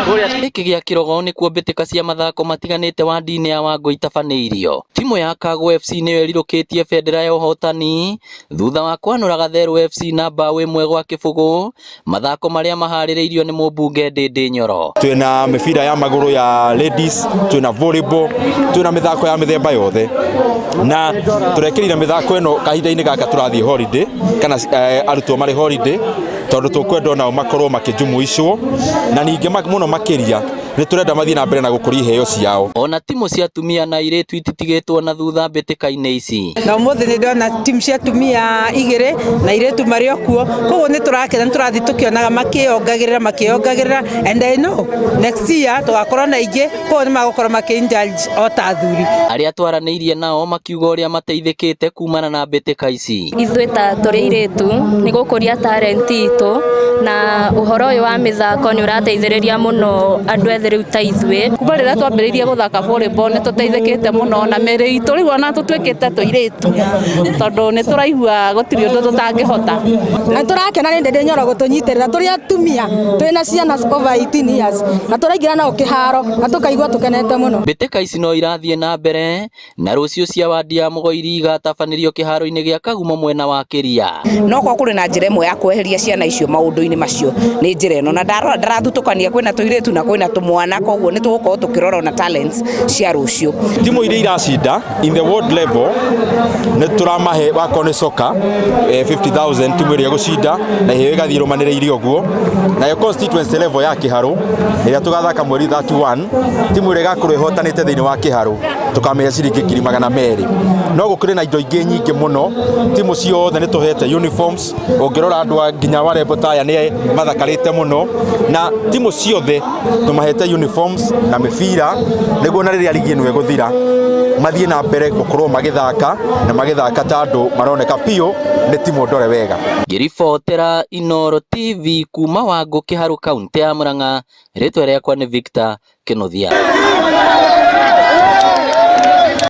Gĩkĩ gĩa Kĩrogo nĩkuo mbĩtĩka cia mathako matiganĩte wandi-inĩ ya Wangũ itabanĩirio. Timũ ya Kagũ FC nĩyo ĩrirũkĩtie bendera ya ũhotani thutha wa kwanũra Gatherũ FC na mbaũ 1-0 mathako marĩa maharĩrĩirio nĩ mũmbunge Ndĩndĩ Nyoro. Twĩna mĩbira ya magũrũ ya ladies, twĩna volleyball, twĩna mĩthako ya mĩthemba yothe, na tũrekĩrire mĩthako ĩno kahinda-inĩ gaka tũrathiĩ holiday kana arutwo marĩ holiday, tondũ tũkwenda onao makorwo makĩjumuicwo, na ningĩ mũno makĩria nĩ tũrenda mathiĩ na mbere na gũkũria iheo ciao. Ona timũ cia atumia na airĩtu ititigĩtwo na thutha mbĩtĩka-inĩ ici. Na ũmũthĩ nĩ ndona timu cia atumia 2 na airĩtu marĩ o kuo, koguo nĩ tũrakena, nĩ tũrathiĩ tũkĩonaga makĩongagĩrĩra makĩongagĩrĩra, and I know next year tũgakorwo na ingĩ, koguo nĩ magũkorwo makĩ indulge o ta athuri. Arĩa twaranĩirie nao makiuga ũrĩa mateithĩkĩte kumana na mbĩtĩka ici. Ithuĩ ta tũrĩ airĩtu nĩ gũkũria talent itũ, na ũhoro ũyũ wa mĩthako nĩ ũrateithĩrĩria mũno andũ ethĩ rĩu ta ithuĩ. Kuma rĩrĩa twambĩrĩirie gũthaka volleyball nĩ tũteithĩkĩte mũno, na mĩĩrĩ itũ rĩu ona tũtuĩkĩte tũirĩtu, tondũ nĩ tũraigua gũtirĩ ũndũ tũtangĩhota. Na tũrakena nĩ Ndĩndĩ Nyoro gũtũnyitĩrĩra tũrĩ atumia twĩna ciana over 18 years, na tũraingĩra nao kĩharo na tũkaigua tũkenete mũno. Mbĩtĩka ici no irathiĩ na mbere na rũciũ cia wandi ya Mũgoiri igatabanĩrio kĩharo-inĩ gĩa Kagumo mwena wa Kĩria. No kwa kũrĩ na njĩra ĩmwe ya kweheria ciana icio maũndũ-inĩ macio nĩ njĩra ĩno, na ndarora ndarathutũkania kwĩna tũirĩtu na kwĩna tũmwana, koguo nĩ tũgũkorwo tũkĩrora ona talents cia rũciũ. Timu iria iracinda in the world level nĩ tũramahe, wakorwo nĩ soka 50,000 timu ĩrĩa ĩgũcinda, na iheo ĩgathiĩ ĩrũmanĩrĩire ũguo. Nayo constituency level ya Kĩharũ ĩrĩa tũgathaka mweri 31, timu ĩrĩa ĩgakorwo ĩhotanĩte thĩinĩ wa Kĩharũ tũkamĩhe ciringi 200,000. No gũkĩrĩ na indo ingĩ nyingĩ mũno, timu ciothe nĩ tũhete uniforms, ũngĩrora andũ a nginya warembo ta aya nĩ mathakarĩte mũno, na timu ciothe tũmahete uniforms na mĩbira nĩguo na rĩrĩa ligi ĩno ĩgũthira mathiĩ na mbere gũkorwo magĩthaka na magĩthaka ta andũ maroneka biũ nĩ timu ndore wega. Ngĩribotera Inooro TV kuma Wangũ Kĩharũ kaunti ya Murang'a, rĩtwa rĩakwa nĩ Victor Kĩnuthia.